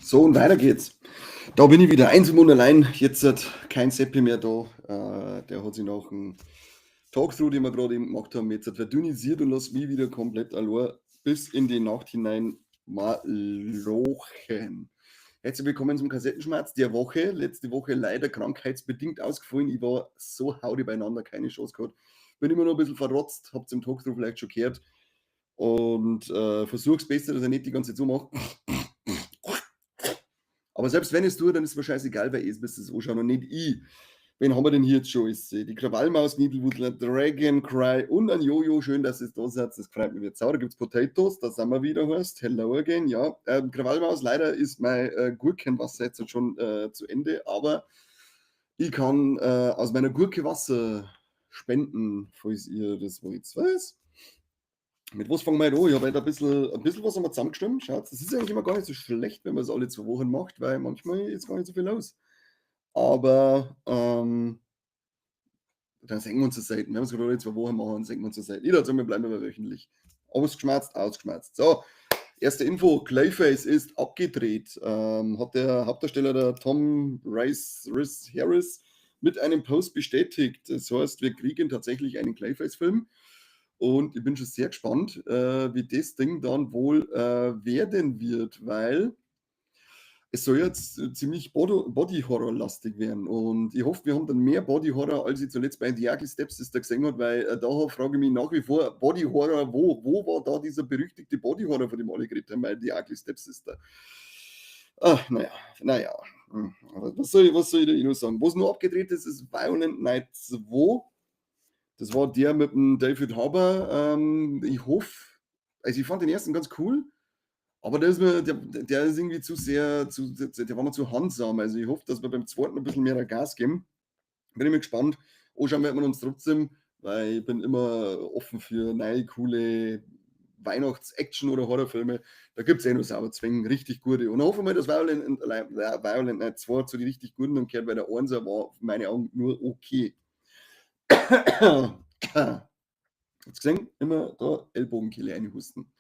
So, und weiter geht's. Da bin ich wieder einsam und allein. Jetzt hat kein Seppi mehr da. Der hat sich nach dem Talkthrough, den wir gerade eben gemacht haben, jetzt verdünnisiert und lässt mich wieder komplett allein bis in die Nacht hinein malochen. Herzlich willkommen zum Kassettenschmerz der Woche. Letzte Woche leider krankheitsbedingt ausgefallen. Ich war so haude beieinander, keine Chance gehabt. Bin immer noch ein bisschen verrotzt, hab's im Talkthrough vielleicht schon gehört. Und versuch's besser, dass ich nicht die ganze Zeit so mache. Aber selbst wenn ich es tue, dann ist es mir scheißegal, weil ihr müsst es anschauen und nicht ich. Wen haben wir denn hier jetzt schon? Ist die Krawallmaus, Niedelwudler, Dragon Cry und ein Jojo. Schön, dass ihr da seid. Das freut mich jetzt auch. Da gibt es Potatoes, da sind wir wieder, heißt. Hello again, ja. Krawallmaus, leider ist mein Gurkenwasser jetzt schon zu Ende, aber ich kann aus meiner Gurke Wasser spenden, falls ihr das wollt. Was? Mit was fangen wir heute an? Ich habe heute ein bisschen was haben wir zusammengestimmt. Schaut, das ist eigentlich immer gar nicht so schlecht, wenn man es alle 2 Wochen macht, weil manchmal ist gar nicht so viel los. Aber dann sehen wir uns zur Seite. Wenn wir es gerade alle 2 Wochen machen, sehen wir uns zur Seite. Ich würde sagen, wir bleiben aber wöchentlich. Ausgeschmerzt, ausgeschmerzt. So, erste Info: Clayface ist abgedreht. Hat der Hauptdarsteller, der Tom Rice, Rhys Harris, mit einem Post bestätigt. Das heißt, wir kriegen tatsächlich einen Clayface-Film. Und ich bin schon sehr gespannt, wie das Ding dann wohl werden wird, weil es soll jetzt ziemlich Body-Horror-lastig werden. Und ich hoffe, wir haben dann mehr Body-Horror, als ich zuletzt bei The Ugly Stepsister gesehen habe, weil da frage ich mich nach wie vor, Body-Horror, wo? Wo war da dieser berüchtigte Body-Horror, von dem alle geredet haben, bei The Ugly Stepsister? Ach, naja, naja. Was soll ich da noch sagen? Was noch abgedreht ist, ist Violent Night 2. Das war der mit dem David Harbour. Ich hoffe, also ich fand den ersten ganz cool, aber der ist mir, der ist irgendwie zu sehr, der war mir zu handsam. Also ich hoffe, dass wir beim zweiten ein bisschen mehr Gas geben. Bin ich mir gespannt. Anschauen werden wir uns trotzdem, weil ich bin immer offen für neue, coole Weihnachts-Action- oder Horrorfilme. Da gibt es eh noch sauber Zwängen, richtig gute. Und hoffen wir, dass Violent Night 2 zu den richtig guten und gehört, weil der Einser war in meinen Augen nur okay. Jetzt gesehen, immer da Ellbogenkehle einhusten.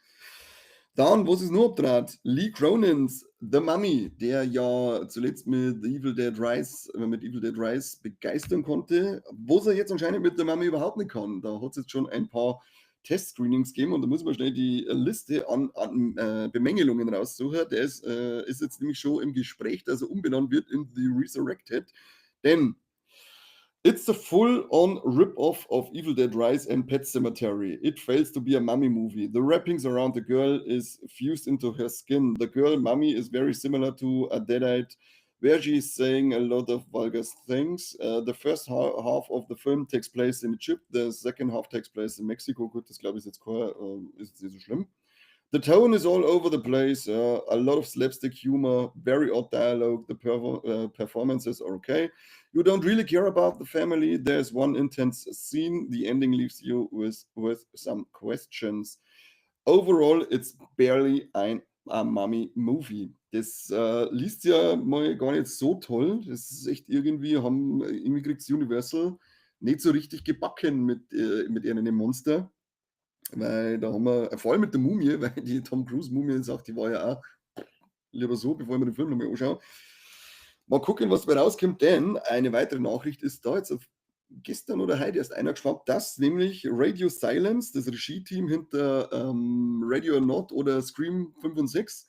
Dann, was ist noch abgedreht? Lee Cronins The Mummy, der ja zuletzt mit Evil Dead Rise begeistern konnte, was er jetzt anscheinend mit The Mummy überhaupt nicht kann. Da hat es jetzt schon ein paar Test-Screenings gegeben und da muss man schnell die Liste an Bemängelungen raussuchen. Der ist jetzt nämlich schon im Gespräch, dass er umbenannt wird in The Resurrected. Denn it's a full-on rip-off of Evil Dead Rise and Pet Sematary. It fails to be a mummy movie. The wrappings around the girl is fused into her skin. The girl mummy is very similar to a deadite, where she is saying a lot of vulgar things. The first half of the film takes place in Egypt, the second half takes place in Mexico. Gut, das glaube ich ist jetzt, kein, ist jetzt nicht so schlimm. The tone is all over the place. A lot of slapstick humor, very odd dialogue. The performances are okay. You don't really care about the family. There's one intense scene. The ending leaves you with some questions. Overall, it's barely a mummy movie. Das liest ja mal gar nicht so toll. Das ist echt irgendwie, irgendwie kriegt Universal nicht so richtig gebacken mit ihren Monster. Weil da haben wir, vor allem mit der Mumie, weil die Tom Cruise Mumie sagt, die war ja auch lieber so, bevor ich mir den Film nochmal anschaue. Mal gucken, was dabei rauskommt, denn eine weitere Nachricht ist da jetzt auf gestern oder heute erst einer geschwappt, dass nämlich Radio Silence, das Regie-Team hinter Ready or Not oder Scream 5 und 6,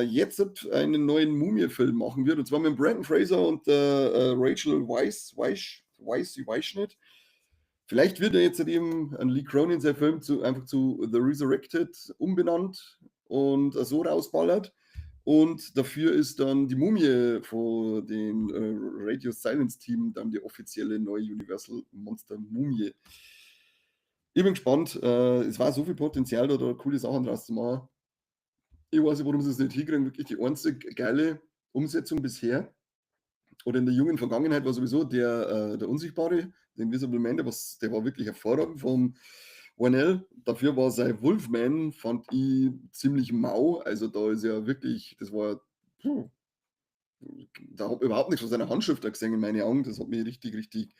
jetzt einen neuen Mumie-Film machen wird. Und zwar mit Brendan Fraser und Rachel Weisz, Weisz, Weisz, ich weiß nicht. Vielleicht wird er jetzt eben an Lee Cronin sein Film einfach zu The Resurrected umbenannt und so rausballert. Und dafür ist dann die Mumie von dem Radio Silence Team dann die offizielle neue Universal Monster Mumie. Ich bin gespannt. Es war so viel Potenzial da, da coole Sachen draus zu machen. Ich weiß nicht, warum sie es nicht hinkriegen. Wirklich die einzig geile Umsetzung bisher. Oder in der jungen Vergangenheit war sowieso der Unsichtbare, der Invisible Man, der war wirklich hervorragend vom Whannell. Dafür war sein Wolfman, fand ich ziemlich mau. Also da ist ja wirklich, das war, puh, da habe ich überhaupt nichts von seiner Handschrift da gesehen in meinen Augen. Das hat mich richtig, richtig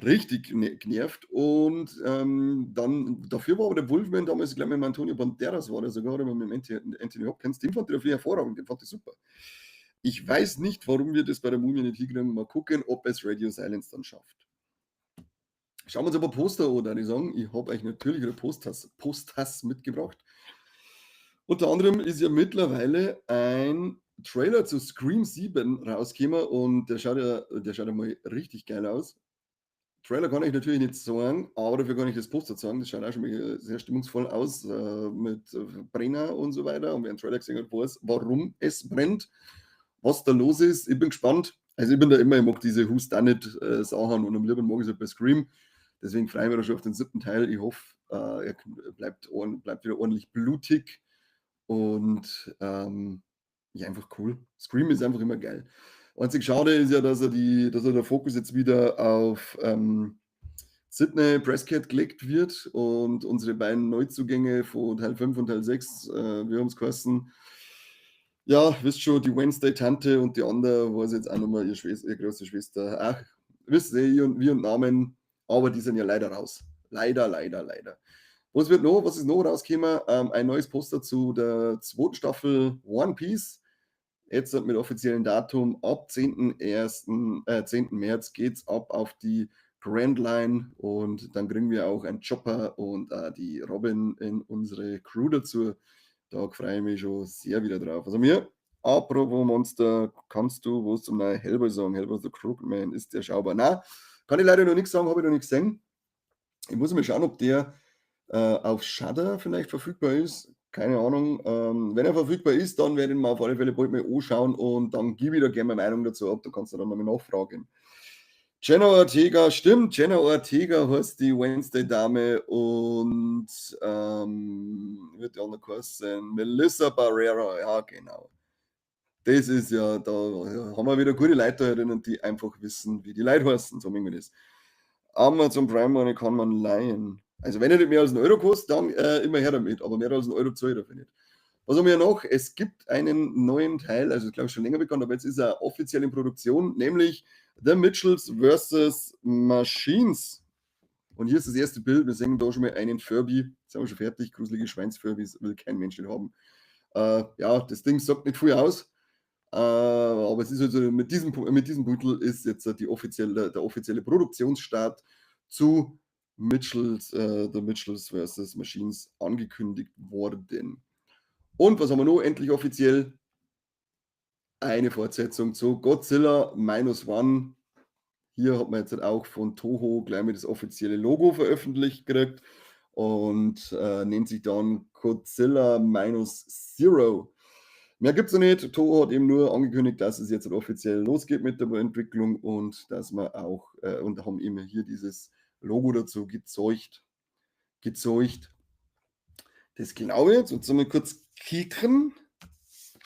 Richtig genervt. Und dann, dafür war aber der Wolfman damals, ich glaube, mit Antonio Banderas war der sogar, oder mit Anthony Hopkins, den fand ich dafür hervorragend, den fand ich super. Ich weiß nicht, warum wir das bei der Mumie nicht hinkriegen. Mal gucken, ob es Radio Silence dann schafft. Schauen wir uns aber Poster an, würde ich sagen. Ich habe euch natürlich wieder Posters mitgebracht. Unter anderem ist ja mittlerweile ein Trailer zu Scream 7 rausgekommen und der schaut ja mal richtig geil aus. Trailer kann ich natürlich nicht sagen, aber dafür kann ich das Poster zeigen. Das schaut auch schon mal sehr stimmungsvoll aus, mit Brenner und so weiter. Und wer einen Trailer gesehen hat, weiß, warum es brennt, was da los ist. Ich bin gespannt. Also ich bin da immer, ich mag diese Whodunit Sachen und am liebsten mag ich es bei Scream. Deswegen freue ich mich da schon auf den siebten Teil. Ich hoffe, er bleibt wieder ordentlich blutig und ja, einfach cool. Scream ist einfach immer geil. Einzig schade ist ja, dass er der Fokus jetzt wieder auf Sidney Prescott gelegt wird und unsere beiden Neuzugänge von Teil 5 und Teil 6, wie haben es geheißen? Ja, wisst schon, die Wednesday-Tante und die andere, weiß jetzt auch nochmal, ihre große Schwester. Ach, wisst ihr, und wir und Namen, aber die sind ja leider raus. Leider, leider, leider. Was ist noch rausgekommen? Ein neues Poster zu der zweiten Staffel One Piece. Jetzt mit offiziellen Datum ab 10. März geht's ab auf die Grand Line und dann kriegen wir auch einen Chopper und die Robin in unsere Crew dazu. Da freue ich mich schon sehr wieder drauf. Also mir, apropos Monster, kannst du was zum neuen Hellboy sagen? Hellboy the Crooked Man, ist der schaubar? Na, kann ich leider noch nichts sagen, habe ich noch nichts gesehen. Ich muss mal schauen, ob der auf Shudder vielleicht verfügbar ist. Keine Ahnung. Wenn er verfügbar ist, dann werde ich ihn mir auf alle Fälle bald mal anschauen und dann gebe ich da gerne meine Meinung dazu ab. Da kannst du dann nochmal nachfragen. Jenna Ortega, stimmt, Jenna Ortega heißt die Wednesday-Dame und wird die andere heißen? Melissa Barrera, ja, genau. Das ist ja, da haben wir wieder gute Leute drinnen, die einfach wissen, wie die Leute heißen, so mögen wir das. Amazon Prime Money kann man leihen. Also wenn er nicht mehr als 1 Euro kostet, dann immer her damit, aber mehr als 1 Euro zahle ich dafür nicht. Was haben wir noch? Es gibt einen neuen Teil, also ich glaube schon länger bekannt, aber jetzt ist er offiziell in Produktion, nämlich The Mitchells vs. Machines. Und hier ist das erste Bild. Wir sehen da schon mal einen Furby. Sind wir schon fertig. Gruselige Schweins-Furbys will kein Mensch nicht haben. Ja, das Ding sagt nicht viel aus. Aber es ist also mit diesem Titel ist jetzt der offizielle Produktionsstart zu The Mitchells vs. Machines angekündigt worden. Und was haben wir noch endlich offiziell? Eine Fortsetzung zu Godzilla Minus One. Hier hat man jetzt auch von Toho gleich mal das offizielle Logo veröffentlicht gekriegt und nennt sich dann Godzilla Minus Zero. Mehr gibt es noch nicht. Toho hat eben nur angekündigt, dass es jetzt offiziell losgeht mit der Entwicklung und dass man auch, und haben eben hier dieses Logo dazu gezeugt. Gezeugt. Das glaube ich jetzt. Und sollen wir kurz kicken.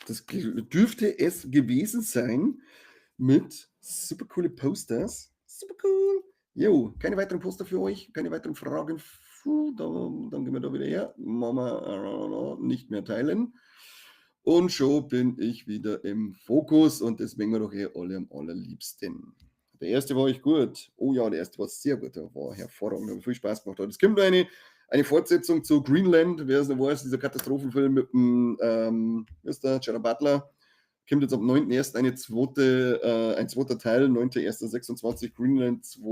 Das dürfte es gewesen sein mit super coole Posters. Super cool. Jo, keine weiteren Poster für euch, keine weiteren Fragen. Puh, dann gehen wir da wieder her. Mama, nicht mehr teilen. Und schon bin ich wieder im Fokus und das mögen wir doch eh alle am allerliebsten. Der erste war echt gut. Oh ja, der erste war sehr gut. Der war hervorragend. Hat viel Spaß gemacht. Es kommt eine Fortsetzung zu Greenland. Wer es noch weiß, dieser Katastrophenfilm mit dem, wie ist der, Gerard Butler. Kommt jetzt am 9.1. Ein zweiter Teil, 9.1.26, Greenland 2.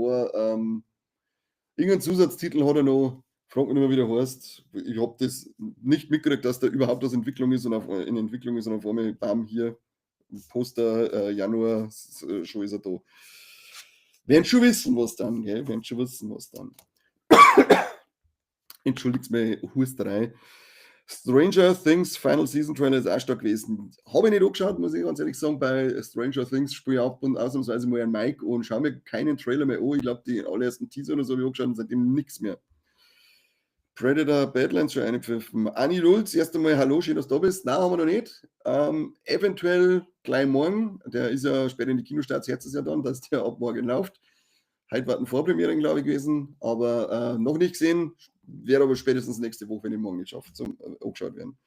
Irgendeinen Zusatztitel hat er noch. Frag mich nicht mehr, wie der heißt. Ich habe das nicht mitgekriegt, dass da überhaupt was Entwicklung ist und in Entwicklung ist und auf einmal, bam, hier, Poster, Januar, schon ist er da. Werden schon wissen, was dann, gell? Werden schon wissen, was dann. Entschuldigt meine Husterei. Stranger Things Final Season Trailer ist auch stark gewesen. Habe ich nicht angeschaut, muss ich ganz ehrlich sagen. Bei Stranger Things spiele ich ab und ausnahmsweise mal ein Mike und schaue mir keinen Trailer mehr an. Ich glaube, die allerersten Teaser oder so habe ich angeschaut und seitdem nichts mehr. Predator Badlands schon eingepfiffen. Anni Lulz, erst einmal hallo, schön, dass du da bist. Nein, haben wir noch nicht. Eventuell gleich morgen. Der ist ja später in die Kinostarts, hört es ja dann, dass der ab morgen läuft. Heute war ein Vorpremiere, glaube ich, gewesen, aber noch nicht gesehen. Wäre aber spätestens nächste Woche, wenn ich morgen nicht schaffe, zum angeschaut werden.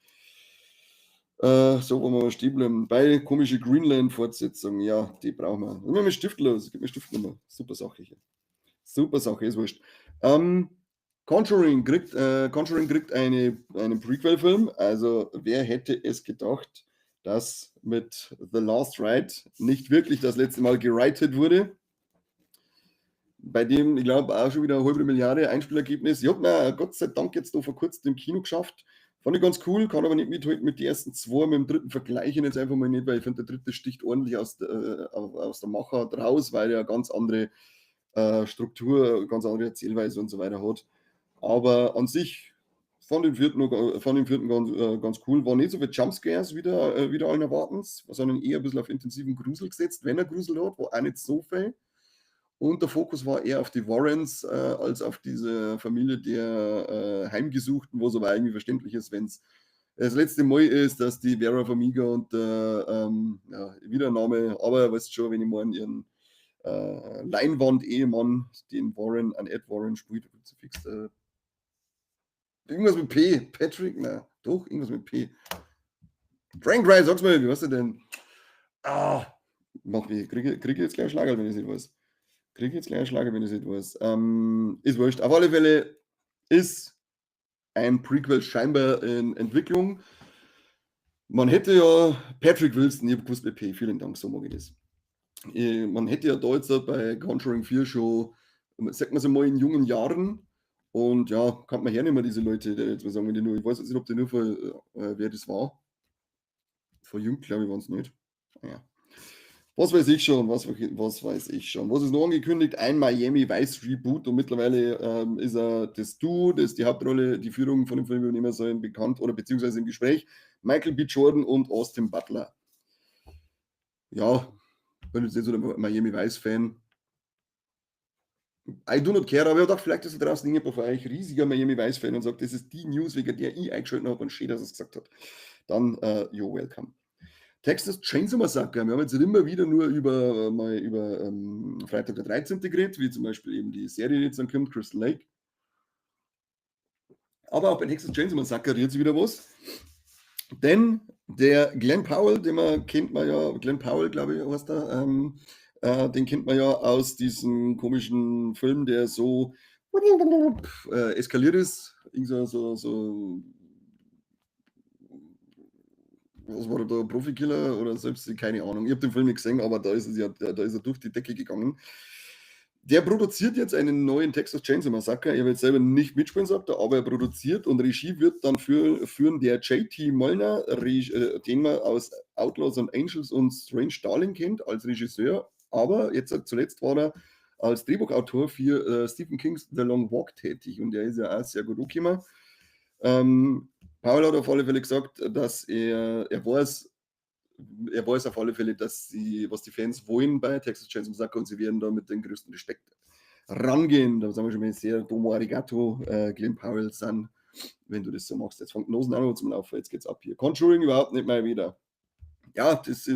So, wo wir mal stehen bleiben. Bei komische Greenland-Fortsetzung, ja, die brauchen wir. Immer mit Stift los, gib mir Stift nochmal. Super Sache hier. Super Sache, ist wurscht. Conjuring kriegt einen Prequel-Film. Also wer hätte es gedacht, dass mit The Last Ride nicht wirklich das letzte Mal geridet wurde? Bei dem, ich glaube, auch schon wieder eine halbe Milliarde Einspielergebnis. Ich hab mir Gott sei Dank jetzt noch vor kurzem im Kino geschafft. Fand ich ganz cool, kann aber nicht mithalten mit den ersten zwei, mit dem dritten vergleiche ich jetzt einfach mal nicht, weil ich finde, der dritte sticht ordentlich aus der Machart raus, weil er eine ganz andere Struktur, ganz andere Erzählweise und so weiter hat. Aber an sich fand den vierten noch fand den vierten ganz, ganz cool. War nicht so viel Jumpscares wieder allen Erwartens, sondern eher ein bisschen auf intensiven Grusel gesetzt, wenn er Grusel hat, war auch nicht so viel. Und der Fokus war eher auf die Warrens als auf diese Familie der Heimgesuchten, was aber irgendwie verständlich ist, wenn's das letzte Mal ist, dass die Vera Farmiga und der ja, wieder Name, aber weißt schon, wenn ich mal ihren Leinwand-Ehemann, den Warren, an Ed Warren spielt, fix, irgendwas mit P, Patrick, na, doch, irgendwas mit P. Frank Wright, sag's mal, wie heißt der denn? Ah, mach ich, krieg ich jetzt gleich einen Schlager, wenn ich es nicht weiß. Krieg ich jetzt gleich einen Schlager, wenn ich es nicht weiß. Ist wurscht. Auf alle Fälle ist ein Prequel scheinbar in Entwicklung. Man hätte ja Patrick Wilson, ich hab gewusst mit P, vielen Dank, so mag ich das. Man hätte ja da jetzt bei Conjuring 4 schon, sagt man so mal, in jungen Jahren, und ja, kann man hernehmen, diese Leute, die jetzt mal sagen, wenn die nur, ich weiß jetzt nicht, ob die nur vor wer das war. Verjüngt, glaube ich, waren's nicht. Ja. Was weiß ich schon, was weiß ich schon. Was ist noch angekündigt? Ein Miami Vice Reboot, und mittlerweile ist er das Duo, das die Hauptrolle, die Führung von dem Film übernehmen soll, bekannt oder beziehungsweise im Gespräch. Michael B. Jordan und Austin Butler. Ja, bin jetzt nicht so der Miami Vice Fan. I do not care, aber ich dachte, vielleicht ist da draußen irgendjemand von euch riesiger Miami Vice Fan und sagt, das ist die News, wegen der ich eingeschaltet habe und schön, dass er es gesagt hat. Dann you're welcome. Texas Chainsaw Massacre. Wir haben jetzt immer wieder nur mal über Freitag der 13. geredet, wie zum Beispiel eben die Serie, die jetzt dann kommt, Crystal Lake. Aber auch bei Texas Chainsaw Massacre rührt sich wieder was. Denn der Glenn Powell, den man kennt man ja, Glenn Powell, glaube ich, heißt er, den kennt man ja aus diesem komischen Film, der so eskaliert ist. Irgend so, so, so, was war da, Profikiller oder selbst, keine Ahnung. Ich hab den Film nicht gesehen, aber da ist es ja, da, da ist er durch die Decke gegangen. Der produziert jetzt einen neuen Texas Chainsaw Massacre. Er wird selber nicht mitspielen, sagt er, aber er produziert und Regie wird dann führen der J.T. Mollner, den man aus Outlaws and Angels und Strange Darling kennt, als Regisseur. Aber jetzt zuletzt war er als Drehbuchautor für Stephen Kings The Long Walk tätig und der ist ja auch sehr gut angekommen. Powell hat auf alle Fälle gesagt, dass er weiß auf alle Fälle, dass sie, was die Fans wollen bei Texas Chainsaw Massacre, und sie werden da mit dem größten Respekt rangehen. Da sind wir schon mal sehr Domo Arigato, Glenn Powell san, wenn du das so machst. Jetzt fängt die Nosen auch noch zum Laufen, jetzt geht's ab hier. Conjuring überhaupt nicht mal wieder. Ja, das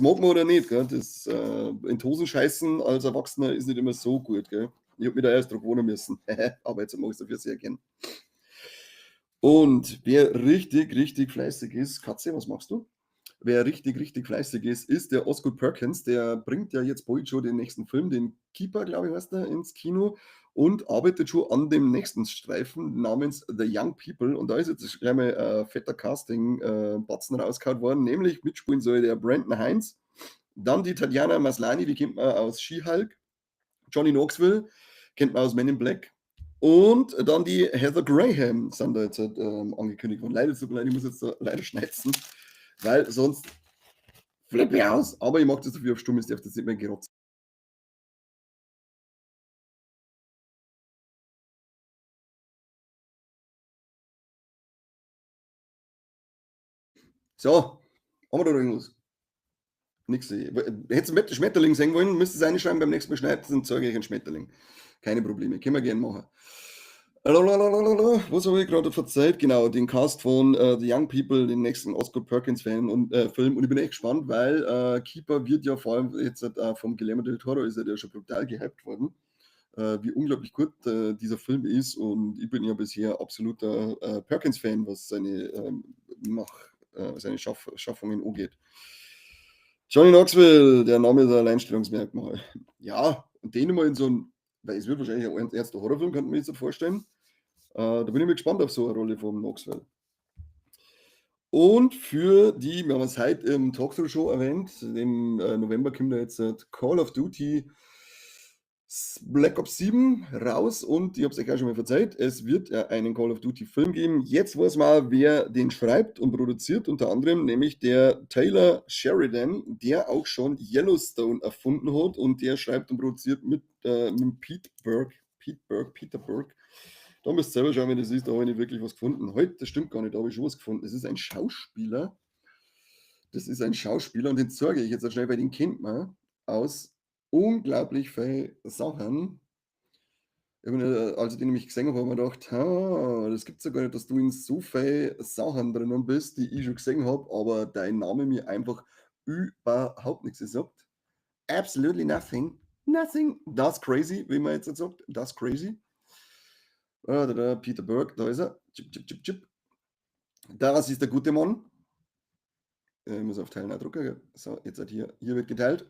mag man oder nicht, gell? Das in die Hosen scheißen als Erwachsener ist nicht immer so gut, gell? Ich hab mich da erst drauf gewöhnen müssen. Aber jetzt mach ich's dafür sehr gern. Und wer richtig, richtig fleißig ist, Katze, was machst du? Wer richtig, richtig fleißig ist, ist der Osgood Perkins. Der bringt ja jetzt bald schon den nächsten Film, den Keeper, glaube ich, heißt der, ins Kino und arbeitet schon an dem nächsten Streifen namens The Young People. Und da ist jetzt gleich mal ein fetter Casting-Batzen rausgehauen worden, nämlich mitspielen soll der Brandon Hines, dann die Tatiana Maslany, die kennt man aus She-Hulk, Johnny Knoxville, kennt man aus Men in Black, und dann die Heather Graham sind da jetzt angekündigt worden. Leider, tut mir leid, ich muss jetzt da leider schneizen, weil sonst flippe ich aus. Aber ich mag das dafür auf stumm ist, darf das nicht mehr gerotzt. So, haben wir da noch irgendwas? Nix. Hättest du einen Schmetterling sehen wollen, müsstest du reinschreiben, beim nächsten Mal schneiden, dann zeige ich einen Schmetterling. Keine Probleme, können wir gerne machen. Lalalala, was habe ich gerade verzeiht? Genau, den Cast von The Young People, den nächsten Osgood Perkins-Fan und Film. Und ich bin echt gespannt, weil Keeper wird ja vor allem jetzt vom Guillermo del Toro ist ja der schon brutal gehypt worden, wie unglaublich gut dieser Film ist. Und ich bin ja bisher absoluter Perkins-Fan, was seine Schaffungen angeht. Johnny Knoxville, der Name ist ein Alleinstellungsmerkmal. Ja, und den mal in so einem Weil es wird wahrscheinlich ein ernster Horrorfilm, könnte man mir jetzt vorstellen. Da bin ich mal gespannt auf so eine Rolle vom Knoxville. Und für die, wir haben es heute im Talkthrough schon erwähnt, im November kommt da jetzt Call of Duty Black Ops 7 raus und ich habe es euch auch schon mal verzeiht, es wird ja einen Call of Duty Film geben. Jetzt weiß man, wer den schreibt und produziert, unter anderem nämlich der Taylor Sheridan, der auch schon Yellowstone erfunden hat und der schreibt und produziert mit Pete Berg, Pete Berg, Peter Berg. Da müsst ihr selber schauen, wenn das ist, da habe ich nicht wirklich was gefunden. Heute, das stimmt gar nicht, da habe ich schon was gefunden. Das ist ein Schauspieler. Das ist ein Schauspieler und den zeige ich jetzt auch schnell, weil den kennt man aus unglaublich viele Sachen. Als ich den nämlich gesehen habe, habe ich mir gedacht, ha, das gibt's ja gar nicht, dass du in so vielen Sachen drinnen bist, die ich schon gesehen habe, aber dein Name mir einfach überhaupt nichts sagt. Absolutely nothing. Nothing. That's crazy, wie man jetzt sagt. That's crazy. Da, da, Peter Berg, da ist er. Chip, chip, chip, chip. Das ist der gute Mann. Ich muss auf Teilen auch drucken. Gell? So, jetzt hat hier wird geteilt.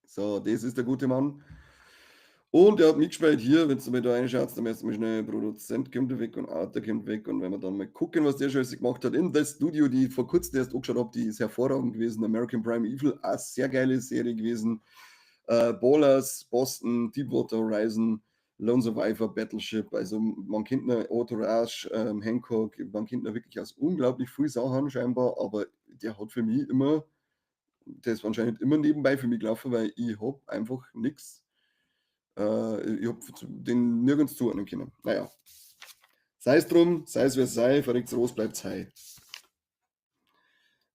So, das ist der gute Mann. Und er hat mitgespielt hier, wenn du mal da reinschaust, dann erst mal schnell Produzent kommt weg und Autor kommt weg. Und wenn wir dann mal gucken, was der schon alles gemacht hat in The Studio, die ich vor kurzem erst angeschaut habe, die ist hervorragend gewesen. American Primeval, eine sehr geile Serie gewesen. Ballers, Boston, Deepwater Horizon, Lone Survivor, Battleship. Also man kennt noch Entourage, Hancock, man kennt noch wirklich aus unglaublich viel Sachen scheinbar, aber der hat für mich immer, der ist anscheinend immer nebenbei für mich gelaufen, weil ich hab einfach nix. Ich hab den nirgends zuordnen können. Naja. Sei es drum, sei es wie es sei, verreckt's Ros, bleibt's hei.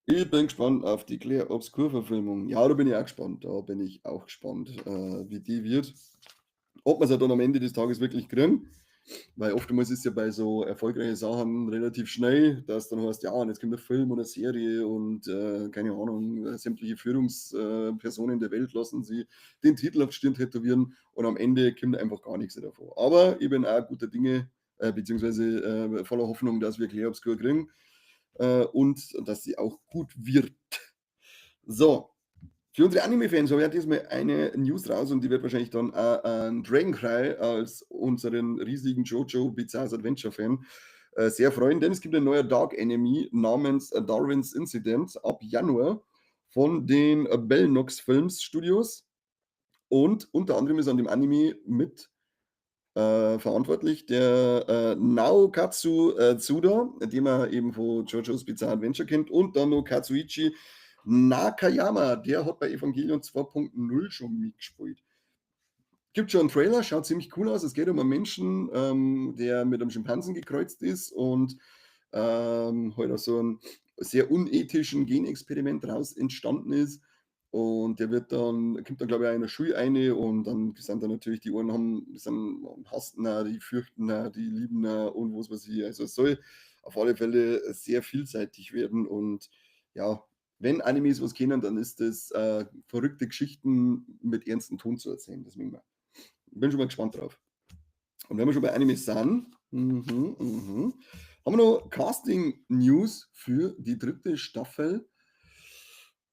Ich bin gespannt auf die Clair Obscur-Verfilmung. Ja, da bin ich auch gespannt. Da bin ich auch gespannt, wie die wird. Ob wir es dann am Ende des Tages wirklich kriegen. Weil oftmals ist ja bei so erfolgreichen Sachen relativ schnell, dass dann heißt, ja, und jetzt kommt ein Film oder eine Serie und keine Ahnung, sämtliche Führungspersonen der Welt lassen sie den Titel auf die Stirn tätowieren und am Ende kommt einfach gar nichts davon. Aber ich bin auch guter Dinge, beziehungsweise voller Hoffnung, dass wir Clair Obscur kriegen und dass sie auch gut wird. So, für unsere Anime-Fans habe ich diesmal eine News raus und die wird wahrscheinlich dann auch an Dragon Cry als unseren riesigen JoJo Bizarre Adventure-Fan sehr freuen, denn es gibt ein neuer Dark Anime namens Darwin's Incident ab Januar von den Belnox Films Studios und unter anderem ist an dem Anime mit verantwortlich der Naokatsu Tsuda, den man eben von JoJo's Bizarre Adventure kennt, und dann noch Katsuichi Nakayama, der hat bei Evangelion 2.0 schon mitgespielt. Gibt schon einen Trailer, schaut ziemlich cool aus. Es geht um einen Menschen, der mit einem Schimpansen gekreuzt ist und halt aus so einem sehr unethischen Genexperiment raus entstanden ist. Und der wird dann, kommt dann, glaube ich, auch in der Schule eine und dann sind da natürlich die einen haben, sind, hassen ihn, die fürchten ihn, die lieben ihn und was weiß ich. Also es soll auf alle Fälle sehr vielseitig werden und ja, wenn Animes was kennen, dann ist das verrückte Geschichten mit ernstem Ton zu erzählen. Das mögen wir. Bin schon mal gespannt drauf. Und wenn wir schon bei Animes sind, haben wir noch Casting News für die dritte Staffel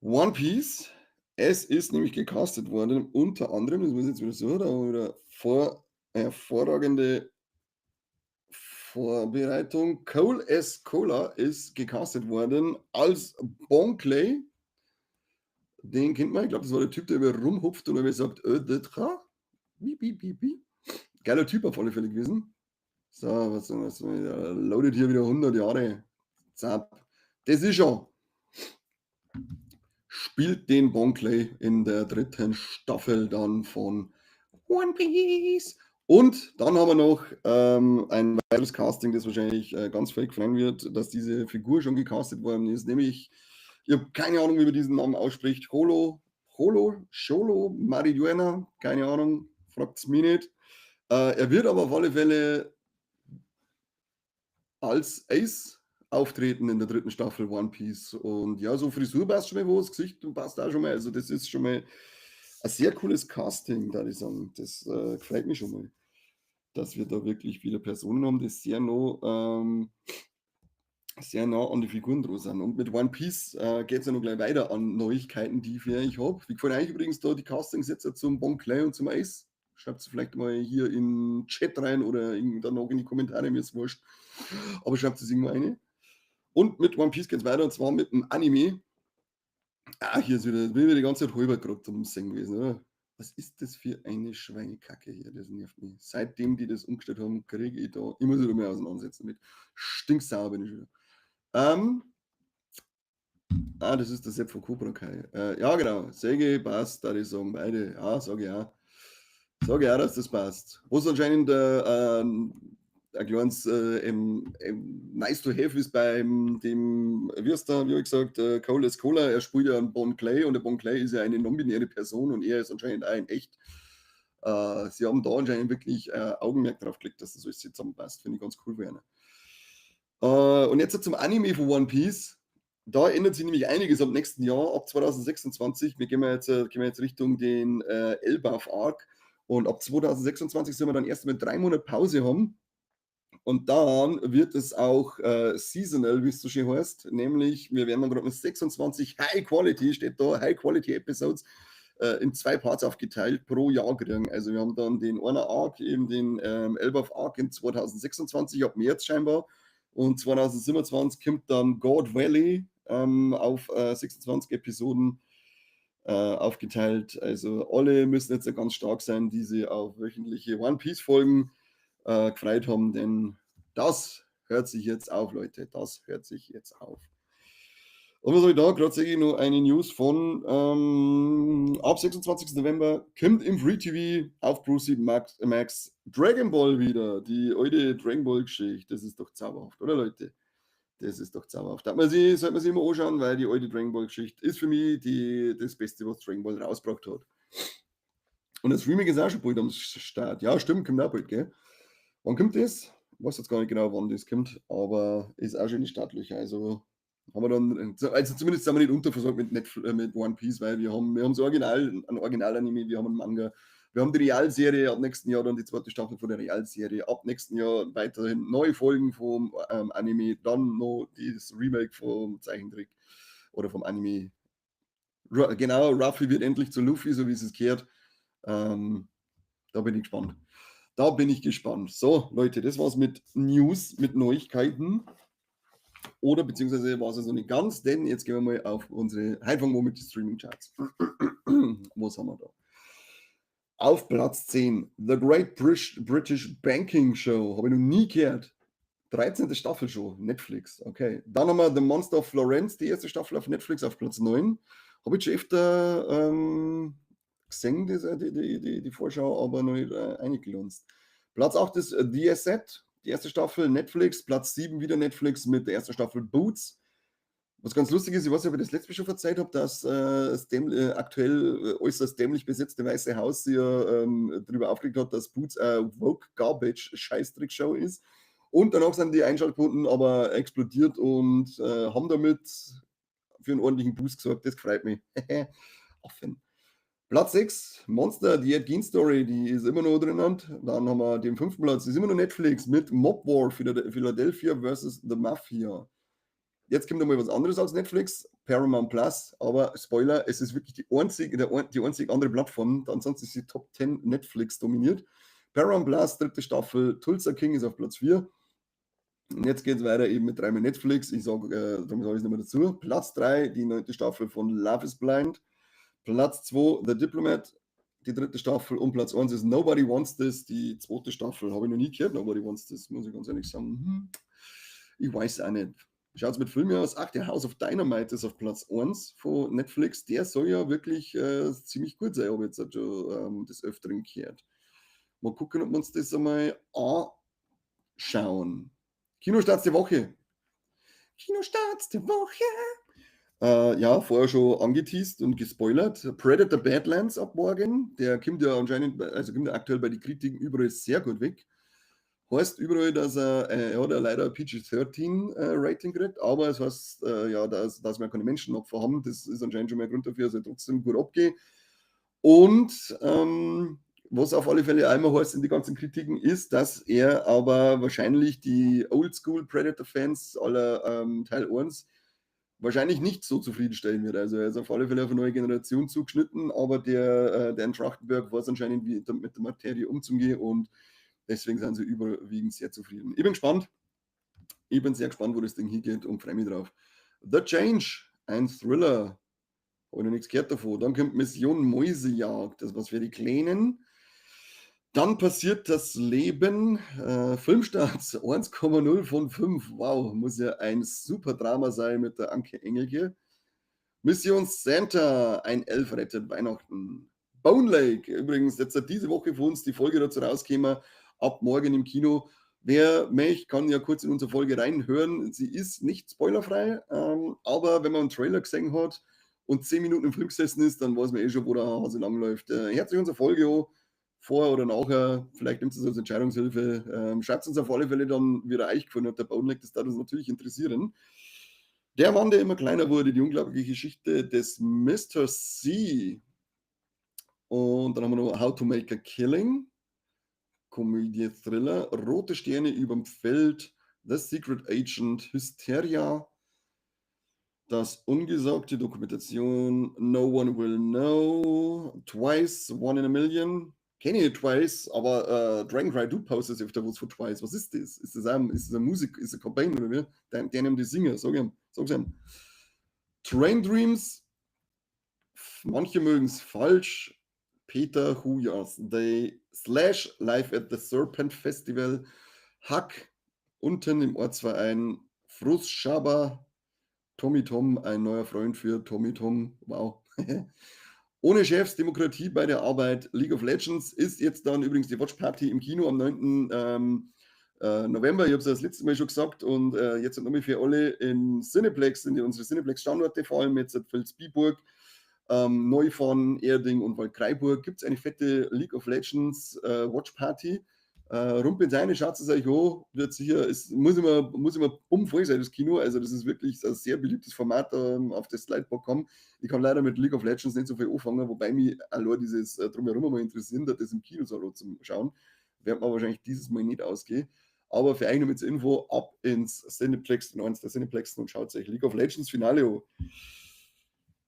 One Piece. Es ist nämlich gecastet worden, unter anderem, das muss ich jetzt wieder so, da haben wir wieder hervorragende Vorbereitung. Cole Escola ist gecastet worden als Bon Clay. Den kennt man, ich glaube, das war der Typ, der immer rumhupft und immer sagt, de tra. Bi, bi, bi, bi. Geiler Typ auf alle Fälle gewesen. So, was, loadet hier wieder 100 Jahre. Zap. Das ist schon. Spielt den Bon Clay in der dritten Staffel dann von One Piece. Und dann haben wir noch ein weiteres Casting, das wahrscheinlich ganz fake freuen wird, dass diese Figur schon gecastet worden ist, nämlich, ich habe keine Ahnung, wie man diesen Namen ausspricht, Holo, Holo, Xolo Maridueña, keine Ahnung, fragt's mich nicht. Er wird aber auf alle Fälle als Ace auftreten in der dritten Staffel One Piece. Und ja, so Frisur passt schon mal was, Gesicht passt auch schon mal. Also das ist schon mal ein sehr cooles Casting, da ich sagen. Das gefällt mir schon mal, dass wir da wirklich wieder Personen haben, die sehr noch Sehr nah an die Figuren dran sind. Und mit One Piece geht es ja noch gleich weiter an Neuigkeiten, die ich für euch habe. Wie gefallen euch übrigens da die Castings jetzt zum Bon Clay und zum Ace? Schreibt es vielleicht mal hier in den Chat rein oder dann noch in die Kommentare, mir ist wurscht. Aber schreibt es irgendwo rein. Und mit One Piece geht es weiter, und zwar mit dem Anime. Ah, hier ist wieder, bin ich wieder die ganze Zeit halber gerade zum Singen gewesen, oder? Was ist das für eine Schweinekacke hier? Das nervt mich. Seitdem die das umgestellt haben, kriege ich da immer so mehr auseinandersetzen mit. Stinksauer bin ich schon wieder. Ah, das ist der Sepp von Cobra Kai. Ja, genau. Säge passt, da ich sagen, beide. Ja, sage ich auch. Sage ich auch, dass das passt. Was anscheinend ein kleines nice to have ist beim dem, wie heißt der, wie hab ich gesagt, Cole Escola, er spielt ja einen Bon Clay und der Bon Clay ist ja eine non-binäre Person und er ist anscheinend auch in echt. Sie haben da anscheinend wirklich Augenmerk drauf gelegt, dass das alles zusammenpasst. Finde ich ganz cool für ihn. Und jetzt zum Anime von One Piece. Da ändert sich nämlich einiges ab nächsten Jahr, ab 2026. Wir gehen wir jetzt Richtung den Elbaf Arc. Und ab 2026 sollen wir dann erst mit 3 Monate Pause haben. Und dann wird es auch seasonal, wie es so schön heißt. Nämlich, wir werden dann gerade mit 26 High Quality, steht da, High Quality Episodes in zwei Parts aufgeteilt pro Jahr kriegen. Also wir haben dann den einer Arc, eben den Elbaf Arc in 2026, ab März scheinbar. Und 2027 kommt dann God Valley auf 26 Episoden aufgeteilt. Also alle müssen jetzt ganz stark sein, die sich auf wöchentliche One Piece Folgen gefreut haben, denn das hört sich jetzt auf, Leute. Das hört sich jetzt auf. Und was habe ich da? Gerade sehe ich noch eine News von ab 26. November kommt im Free TV auf ProSieben Max Dragon Ball wieder. Die alte Dragon Ball Geschichte. Das ist doch zauberhaft, oder, Leute? Das ist doch zauberhaft. Sollte man sich immer anschauen, weil die alte Dragon Ball Geschichte ist für mich das Beste, was Dragon Ball rausgebracht hat. Und das Remake ist auch schon bald am Start. Ja, stimmt, kommt auch bald, gell? Wann kommt das? Ich weiß jetzt gar nicht genau, wann das kommt, aber ist auch schon in die Startlöcher. Also haben wir dann, also zumindest sind wir nicht unterversorgt mit One Piece, weil wir haben das Original, ein Original-Anime, wir haben einen Manga, wir haben die Realserie, ab nächsten Jahr dann die zweite Staffel von der Realserie, ab nächsten Jahr weiterhin neue Folgen vom Anime, dann noch das Remake vom Zeichentrick oder vom Anime. Genau, Ruffy wird endlich zu Luffy, so wie es gehört. Da bin ich gespannt. Da bin ich gespannt. So, Leute, das war's mit News, mit Neuigkeiten. Oder beziehungsweise war es also nicht ganz, denn jetzt gehen wir mal auf unsere, heute fangen wir mit den Streaming Charts. Was haben wir da? Auf Platz 10, The Great British Banking Show. Habe ich noch nie gehört. 13. Staffel schon, Netflix. Okay. Dann haben wir The Monster of Florence, die erste Staffel auf Netflix auf Platz 9. Habe ich schon öfter gesehen, die Vorschau, aber noch nicht eingelunzt. Platz 8 ist The Asset, die erste Staffel Netflix. Platz 7 wieder Netflix mit der ersten Staffel Boots. Was ganz lustig ist, ich weiß nicht, ob ich das letzte Mal schon erzählt habe, dass das aktuell äußerst dämlich besetzte Weiße Haus sich darüber aufgeregt hat, dass Boots Woke Garbage Scheißdreck-Show ist. Und danach sind die Einschaltquoten aber explodiert und haben damit für einen ordentlichen Boost gesorgt. Das freut mich. Offen. Platz 6, Monster, The Ed Gein Story, die ist immer noch drinnen. Dann haben wir den fünften Platz, ist immer noch Netflix mit Mob War Philadelphia vs. The Mafia. Jetzt kommt nochmal was anderes als Netflix, Paramount Plus, aber Spoiler, es ist wirklich die einzige andere Plattform, ansonsten ist die Top 10 Netflix dominiert. Paramount Plus, dritte Staffel, Tulsa King ist auf Platz 4. Und jetzt geht es weiter eben mit dreimal Netflix. Ich sage, darum sage ich es nicht mehr dazu. Platz 3, die neunte Staffel von Love is Blind. Platz 2, The Diplomat, die dritte Staffel. Und Platz 1 ist Nobody Wants This, die zweite Staffel. Habe ich noch nie gehört, Nobody Wants This, muss ich ganz ehrlich sagen. Ich weiß auch nicht. Schaut es mit Filmen aus? Ach, der House of Dynamite ist auf Platz 1 von Netflix. Der soll ja wirklich ziemlich gut sein, habe ich jetzt schon des Öfteren gehört. Mal gucken, ob wir uns das einmal anschauen. Kinostarts der Woche. Kinostarts der Woche. Ja, vorher schon angeteased und gespoilert. Predator Badlands ab morgen. Der kommt ja anscheinend, also kommt ja aktuell bei den Kritiken überall sehr gut weg. Heißt überall, dass er hat ja leider ein PG-13 Rating gekriegt, aber es heißt ja, dass wir keine Menschenopfer haben. Das ist anscheinend schon mal ein Grund dafür, dass er trotzdem gut abgeht. Und Was auf alle Fälle einmal heißt in die ganzen Kritiken, ist, dass er aber wahrscheinlich die Oldschool Predator-Fans aller Teil 1 wahrscheinlich nicht so zufriedenstellen wird. Also er ist auf alle Fälle auf eine neue Generation zugeschnitten, aber der Dan Trachtenberg weiß anscheinend, wie mit der Materie umzugehen und deswegen sind sie überwiegend sehr zufrieden. Ich bin gespannt. Ich bin sehr gespannt, wo das Ding hingeht und freue mich drauf. The Change, ein Thriller. Habe ich noch nichts gehört davon. Dann kommt Mission Mäusejagd, das was für die Kleinen. Dann passiert das Leben. Filmstart 1,0 von 5. Wow, muss ja ein super Drama sein mit der Anke Engelke. Mission Santa, ein Elf rettet Weihnachten. Bone Lake, übrigens, jetzt hat diese Woche für uns die Folge dazu rausgekommen, ab morgen im Kino. Wer möchte, kann ja kurz in unsere Folge reinhören. Sie ist nicht spoilerfrei, aber wenn man einen Trailer gesehen hat und 10 Minuten im Film gesessen ist, dann weiß man eh schon, wo der Hase langläuft. Herzlich unsere Folge an, vorher oder nachher, vielleicht nimmt es als Entscheidungshilfe. Schreibt uns auf alle Fälle dann, wie er euch gefunden hat, der Bone Lake, das darf uns natürlich interessieren. Der Mann, der immer kleiner wurde, die unglaubliche Geschichte des Mr. C. Und dann haben wir noch How to Make a Killing, Komödie, Thriller, Rote Sterne überm Feld, The Secret Agent, Hysteria, Das Ungesagte, Dokumentation, No One Will Know, Twice, One in a Million. Kenne ich Twice, aber Dragon Cry, du postest öfter was von Twice. Was ist das? Ist das eine Musik, ist das eine Band oder wie? Der nimmt die Singer, sag ihm, sag's ihm. Train Dreams, manche mögen es falsch. Peter Hujas, The Slash Live at the Serpent Festival, Hack, unten im Ortsverein, Frus Schaber, Tommy Tom, ein neuer Freund für Tommy Tom, wow. Ohne Chefs, Demokratie bei der Arbeit, League of Legends ist jetzt dann übrigens die Watch Party im Kino am 9. November. Ich habe es ja das letzte Mal schon gesagt und jetzt nochmal für alle in Cineplexx, sind ja unsere Cineplexx-Standorte, vor allem jetzt Vilsbiburg, Neufahrn, Erding und Waldkraiburg, gibt es eine fette League of Legends Watch Party. Rumpelt rein, schaut es euch an, wird sicher, es muss immer bummvoll sein, das Kino. Also, das ist wirklich ein sehr beliebtes Format, auf das Leute Bock haben. Ich kann leider mit League of Legends nicht so viel anfangen, wobei mich allein dieses Drumherum mal interessiert hat, das im Kino so zum Schauen. Wird man wahrscheinlich dieses Mal nicht ausgehen. Aber für euch noch mit zur Info, ab ins Cineplex, in eins der Cineplexen und schaut euch League of Legends Finale an.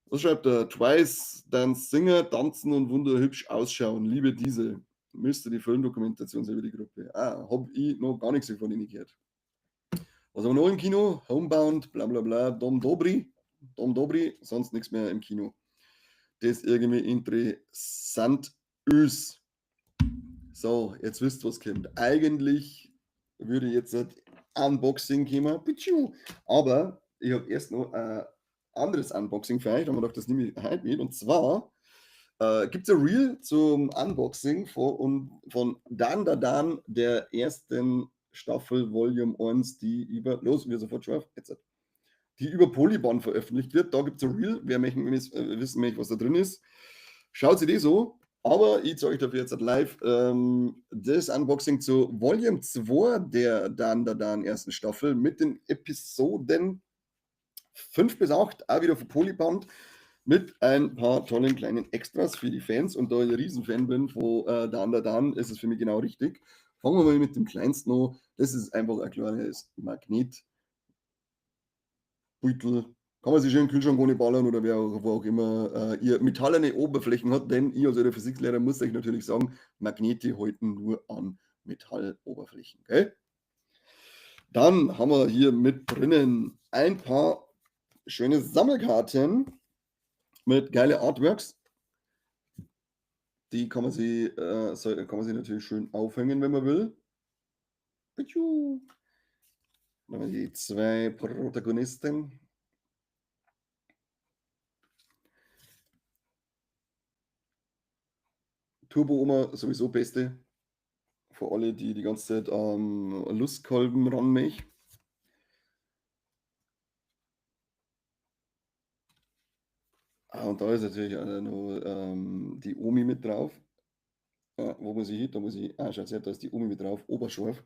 Was schreibt er? Twice, dann Singer, tanzen und wunderhübsch ausschauen. Liebe diese. Müsste die Filmdokumentation sein über die Gruppe. Ah, hab ich noch gar nichts von ihnen gehört. Was haben wir noch im Kino? Homebound, bla bla bla, Dom Dobry. Dom Dobry, sonst nichts mehr im Kino. Das irgendwie interessant ist. So, jetzt wisst ihr, was kommt. Eigentlich würde jetzt ein Unboxing kommen. Aber ich habe erst noch ein anderes Unboxing für euch. Da haben wir gedacht, das nehme ich heute mit. Und zwar gibt es ein Reel zum Unboxing von Dandadan, der ersten Staffel Volume 1, die über, los, wir sofort scharf, jetzt, die über Polyband veröffentlicht wird. Da gibt es ein Reel, wer möchte, wissen möchte, was da drin ist. Schaut sich das so. Aber ich zeige euch dafür jetzt live das Unboxing zu Volume 2 der Dandadan ersten Staffel mit den Episoden 5 bis 8, auch wieder von Polyband, mit ein paar tollen kleinen Extras für die Fans. Und da ich ein Riesenfan bin von Dandadan, ist es für mich genau richtig. Fangen wir mal mit dem kleinsten an. Das ist einfach ein kleines Magnetbeutel. Kann man sich schön in den Kühlschrank ohne ballern oder wer auch, wo auch immer ihr metallene Oberflächen hat, denn ich als euer Physiklehrer muss euch natürlich sagen, Magnete halten nur an Metalloberflächen. Okay? Dann haben wir hier mit drinnen ein paar schöne Sammelkarten mit geile Artworks. Die kann man sich natürlich schön aufhängen, wenn man will. Dann haben wir die zwei Protagonisten. Turbo Oma sowieso beste. Für alle, die die ganze Zeit am Lustkolben ran möchten. Ah, und da ist natürlich auch noch die Omi mit drauf. Ja, wo muss ich hin? Da muss ich. Ah, schaut her, da ist die Omi mit drauf. Oberscharf.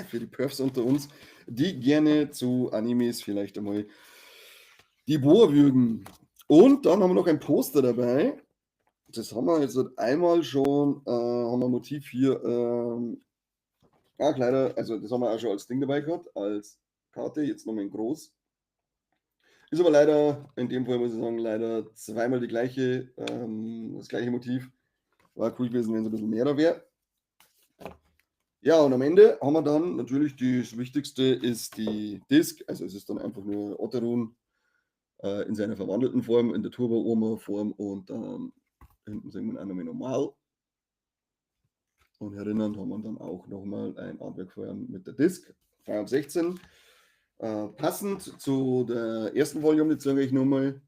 Für die Perfs unter uns, die gerne zu Animes vielleicht einmal die Bohr würgen. Und dann haben wir noch ein Poster dabei. Das haben wir jetzt einmal schon, haben wir Motiv hier, leider, also das haben wir auch schon als Ding dabei gehabt, als Karte, jetzt nochmal in groß. Ist aber leider, in dem Fall muss ich sagen, leider zweimal das gleiche Motiv. War cool gewesen, wenn es ein bisschen mehr wäre. Ja, und am Ende haben wir dann natürlich das Wichtigste ist die Disc, also es ist dann einfach nur Otterun in seiner verwandelten Form, in der Turbo-Oma-Form und dann hinten sehen wir ihn auch nochmal normal. Und herinnen haben wir dann auch nochmal ein Artwork von mit der Disc, 3 ab 16. Passend zu der ersten Volume, die zeige ich nochmal.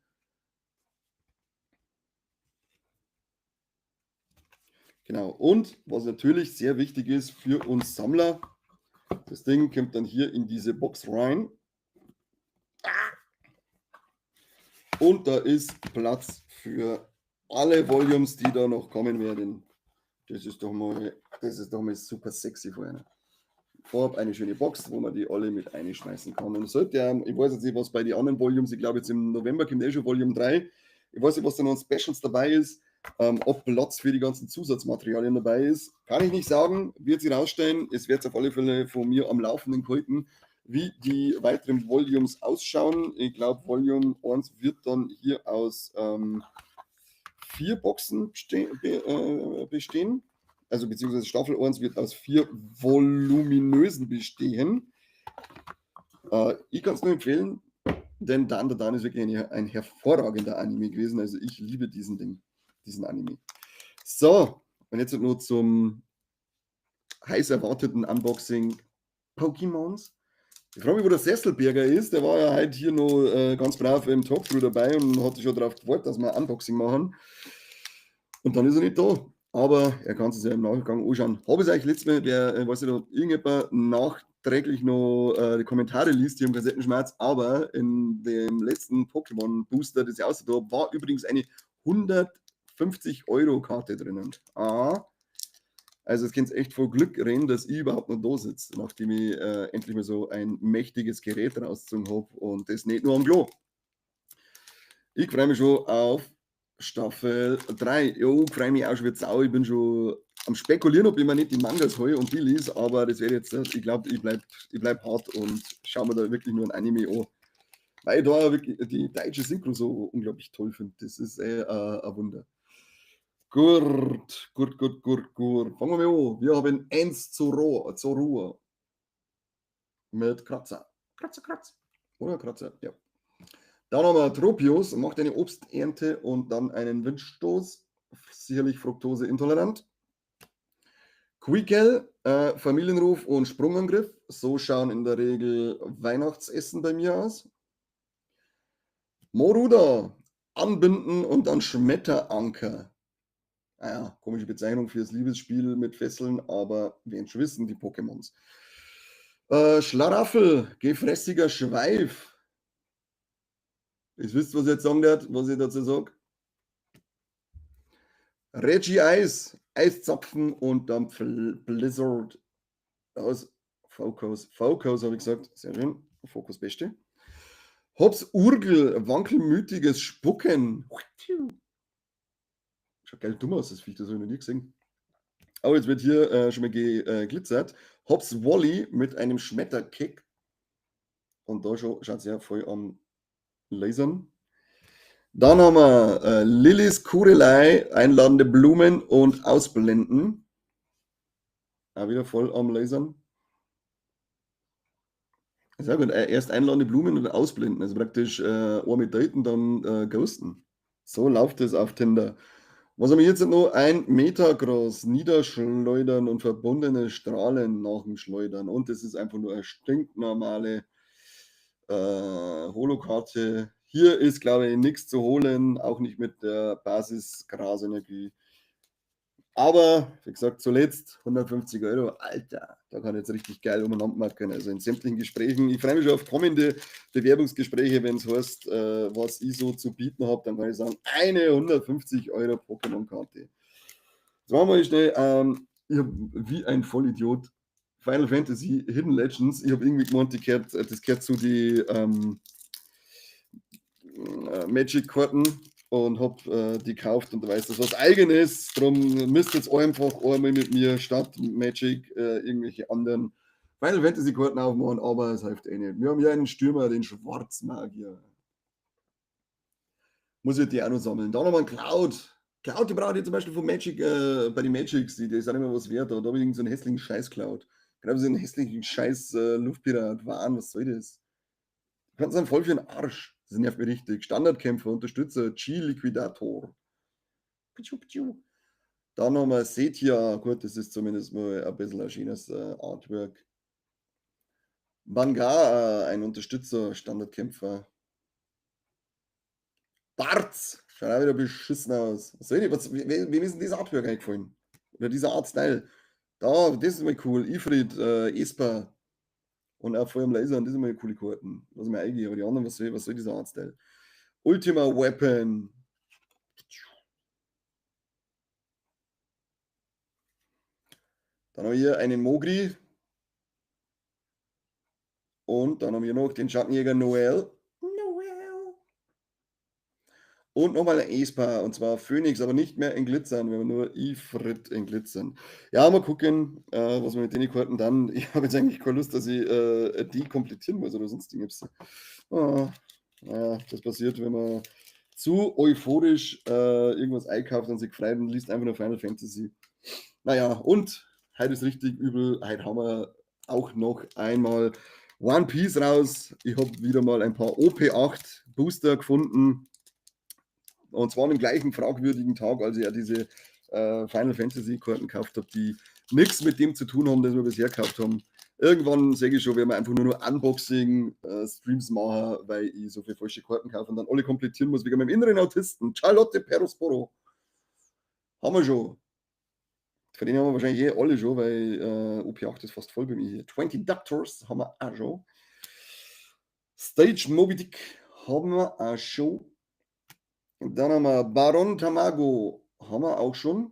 Genau, und was natürlich sehr wichtig ist für uns Sammler, das Ding kommt dann hier in diese Box rein. Und da ist Platz für alle Volumes, die da noch kommen werden. Das ist doch mal, das ist doch mal super sexy vorher. Vorab eine schöne Box, wo man die alle mit einschmeißen kann. Und sollte ja, ich weiß jetzt nicht, was bei den anderen Volumes, ich glaube jetzt im November kommt eh schon Volume 3. Ich weiß nicht, was da noch an Specials dabei ist, ob Platz für die ganzen Zusatzmaterialien dabei ist, kann ich nicht sagen, wird sich rausstellen. Es wird auf alle Fälle von mir am Laufenden gehalten, wie die weiteren Volumes ausschauen. Ich glaube, Volume 1 wird dann hier aus 4 Boxen bestehen. Also beziehungsweise Staffel 1 wird aus 4 voluminösen bestehen. Ich kann's nur empfehlen, denn Dandadan ist wirklich ein hervorragender Anime gewesen. Also ich liebe diesen Anime. So, und jetzt nur zum heiß erwarteten Unboxing Pokémons. Ich frage mich, wo der Sesselberger ist. Der war ja heute hier noch ganz brav im Talkthrough dabei und hat sich schon darauf gefreut, dass wir ein Unboxing machen. Und dann ist er nicht da. Aber er kann es sich ja im Nachgang anschauen. Habe ich es eigentlich letztes Mal, der, weiß nicht, ob irgendjemand nachträglich noch die Kommentare liest hier im Kassettenschmerz, aber in dem letzten Pokémon Booster, das ich ausgedacht habe, war übrigens eine 150-Euro-Karte drinnen. Ah. Also es könnt echt vor Glück reden, dass ich überhaupt noch da sitze, nachdem ich endlich mal so ein mächtiges Gerät rausgezogen hab und das nicht nur am Klo. Ich freue mich schon auf Staffel 3. Jo, freue mich auch schon wieder sau. Ich bin schon am Spekulieren, ob ich mir nicht die Mangas hole und die lese, aber das werde ich jetzt, ich glaub, ich bleib hart und schau mir da wirklich nur ein Anime an. Weil ich da wirklich die deutsche Synchro so unglaublich toll finde. Das ist ein Wunder. Gut, gut, gut, gut, gut. Fangen wir mal an. Wir haben 1 zu Ruhe. Mit Kratzer. Kratzer, Kratzer. Oder Kratzer, ja. Dann haben wir Tropius, macht eine Obsternte und dann einen Windstoß. Sicherlich fruktoseintolerant. Quiekel, Familienruf und Sprungangriff. So schauen in der Regel Weihnachtsessen bei mir aus. Moruda, anbinden und dann Schmetteranker. Naja, komische Bezeichnung fürs Liebesspiel mit Fesseln, aber werden schon wissen, die Pokémons. Schlaraffel, gefräßiger Schweif. Ihr wisst, was ich jetzt sagen werde, was ich dazu sag. Regice, Eiszapfen und dann Blizzard aus Focus. Focus habe ich gesagt, sehr schön. Focus Beste. Hops Urgel, wankelmütiges Spucken. Schaut geil dumm aus, das Viech, das habe ich noch nie gesehen. Aber jetzt wird hier schon mal geglitzert. Hops Wally mit einem Schmetterkick. Und da schaut es ja voll am Lasern. Dann haben wir Lillys Kurelei, einladende Blumen und Ausblenden. Auch wieder voll am Lasern. Sehr gut. Erst einladende Blumen und ausblenden. Also praktisch einmal mit daten, dann ghosten. So läuft es auf Tinder. Was haben wir jetzt noch? 1 Metagross, niederschleudern und verbundene Strahlen nach dem Schleudern. Und das ist einfach nur eine stinknormale Holokarte. Hier ist, glaube ich, nichts zu holen, auch nicht mit der Basis-Grasenergie. Aber, wie gesagt, zuletzt 150 Euro. Alter, da kann ich jetzt richtig geil umeinander machen. Also in sämtlichen Gesprächen. Ich freue mich schon auf kommende Bewerbungsgespräche, wenn es heißt, was ich so zu bieten hab, dann kann ich sagen, eine 150 Euro Pokémon-Karte. Jetzt machen wir schnell, ich hab wie ein Vollidiot Final Fantasy Hidden Legends. Ich hab irgendwie gemeint, das gehört zu die Magic-Karten. Und habe die gekauft und da weiß das was Eigenes. Drum müsst jetzt einfach einmal mit mir statt Magic irgendwelche anderen Final Fantasy Karten aufmachen, aber es hilft eh nicht. Wir haben hier einen Stürmer, den Schwarzmagier. Muss ich die auch noch sammeln. Da nochmal ein Cloud. Cloud, die brauche ich zum Beispiel von Magic, bei den Magics, die sind immer was wert. Da habe ich irgend so einen hässlichen Scheiß Cloud. Genau so einen hässlichen Scheiß Luftpirat. Wahn, was soll das? Die Karten sind voll für den Arsch. Das nervt mich richtig. Standardkämpfer, Unterstützer, G-Liquidator. Dann haben wir Setia. Gut, das ist zumindest mal ein bisschen ein schönes Artwork. Bangar, ein Unterstützer, Standardkämpfer. Bartz, schaut auch wieder beschissen aus. Was soll ich, was, wem ist denn dieser Artwork eingefallen? Oder dieser Artstyle? Da, das ist mal cool. Ifrit, Esper und auch voll am Lasern, das sind mal coole Karten. Was mir eigentlich, aber die anderen, was soll dieser Artstyle? Ultima Weapon. Dann haben wir hier einen Mogri. Und dann haben wir noch den Schattenjäger Noel. Noel. Und nochmal ein Esper, und zwar Phoenix, aber nicht mehr in Glitzern, wir haben nur Ifrit in Glitzern. Ja, mal gucken, was wir mit den Karten dann. Ich habe jetzt eigentlich keine Lust, dass ich die komplettieren muss oder sonst irgendwas. Oh, naja, das passiert, wenn man zu euphorisch irgendwas einkauft und sich freut und liest einfach nur Final Fantasy. Naja, und heute ist richtig übel. Heute haben wir auch noch einmal One Piece raus. Ich habe wieder mal ein paar OP8 Booster gefunden. Und zwar an dem gleichen fragwürdigen Tag, als ich ja diese Final Fantasy Karten gekauft habe, die nichts mit dem zu tun haben, das wir bisher gekauft haben. Irgendwann sehe ich schon, werden wir einfach nur noch Unboxing-Streams machen, weil ich so viele falsche Karten kaufe und dann alle komplettieren muss, wegen meinem inneren Autisten. Charlotte Perosporo. Haben wir schon. Von denen haben wir wahrscheinlich eh alle schon, weil OP8 ist fast voll bei mir hier. 20 Doctors haben wir auch schon. Stage Moby Dick haben wir auch schon. Und dann haben wir Baron Tamago, haben wir auch schon.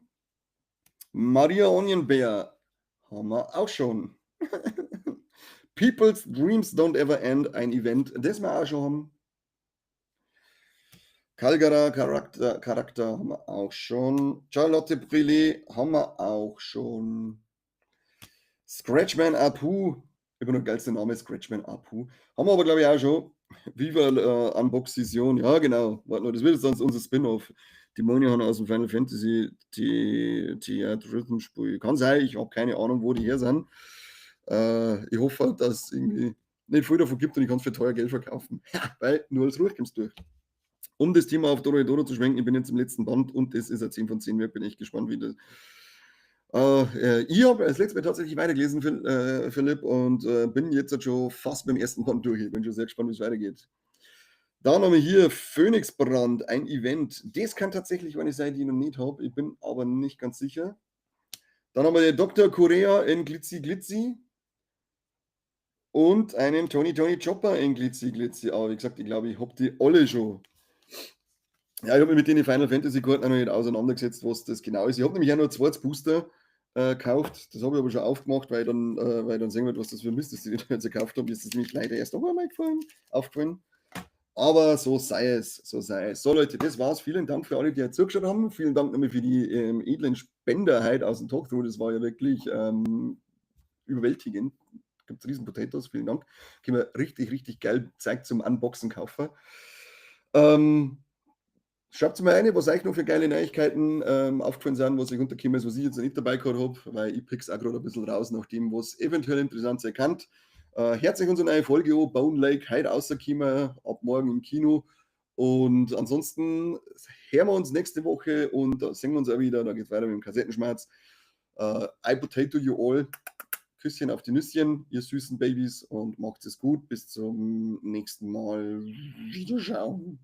Maria Onion Bear haben wir auch schon. People's Dreams Don't Ever End, ein Event, das wir auch schon haben. Calgara Charakter haben wir auch schon. Charlotte Brille haben wir auch schon. Scratchman Apu, immer noch geilster Name, Scratchman Apu. Haben wir aber, glaube ich, auch schon. Viva Unboxision, ja genau. Warte mal, das wird jetzt sonst unser Spin-off. Dämonen aus dem Final Fantasy Theater-Rhythm-Spiel. Kann sein, ich habe keine Ahnung, wo die her sind. Ich hoffe halt, dass es irgendwie nicht viel davon gibt und ich kann es für teuer Geld verkaufen. Ja, weil nur als Ruhe kommst du durch. Um das Thema auf Dorohedoro zu schwenken, ich bin jetzt im letzten Band und das ist ein 10 von 10 Werk, bin echt gespannt, wie das. Ich habe das letzte Mal tatsächlich weitergelesen, Philipp, und bin jetzt schon fast beim ersten Band durch. Ich bin schon sehr gespannt, wie es weitergeht. Dann haben wir hier Phoenixbrand, ein Event. Das kann tatsächlich eine sein, die ich noch nicht habe. Ich bin aber nicht ganz sicher. Dann haben wir den Doktor Korea in Glitzy Glitzy. Und einen Tony Tony Chopper in Glitzy Glitzy. Aber wie gesagt, ich glaube, ich hab die alle schon. Ja, ich hab mich mit den Final Fantasy Karten auch noch nicht auseinandergesetzt, was das genau ist. Ich hab nämlich auch noch ein zweites Booster gekauft. Das hab ich aber schon aufgemacht, weil ich dann sehen wollte, was das für Mist ist, die ich da jetzt gekauft hab. Mir ist das nämlich leider erst noch einmal aufgefallen. Aber so sei es, so sei es. So Leute, das war's. Vielen Dank für alle, die jetzt zugeschaut haben. Vielen Dank nochmal für die edlen Spender heute aus dem Talkthrough. Das war ja wirklich überwältigend. Gibt's riesen Potatoes, vielen Dank. Können wir richtig, richtig geil Zeug zum Unboxen kaufen. Schreibt mir eine, was euch noch für geile Neuigkeiten aufgefallen sind, was euch untergekommen ist, was ich jetzt noch nicht dabei gehabt hab, weil ich pick's auch gerade ein bisschen raus, nach dem, was eventuell interessant sein kann. Herzlich unsere neue Folge an, Bone Lake, heute rausgekommen, ab morgen im Kino. Und ansonsten hören wir uns nächste Woche und da sehen wir uns auch wieder. Da geht's weiter mit dem Kassettenschmerz. I potato you all. Küsschen auf die Nüsschen, ihr süßen Babys, und macht es gut. Bis zum nächsten Mal. Wiederschauen.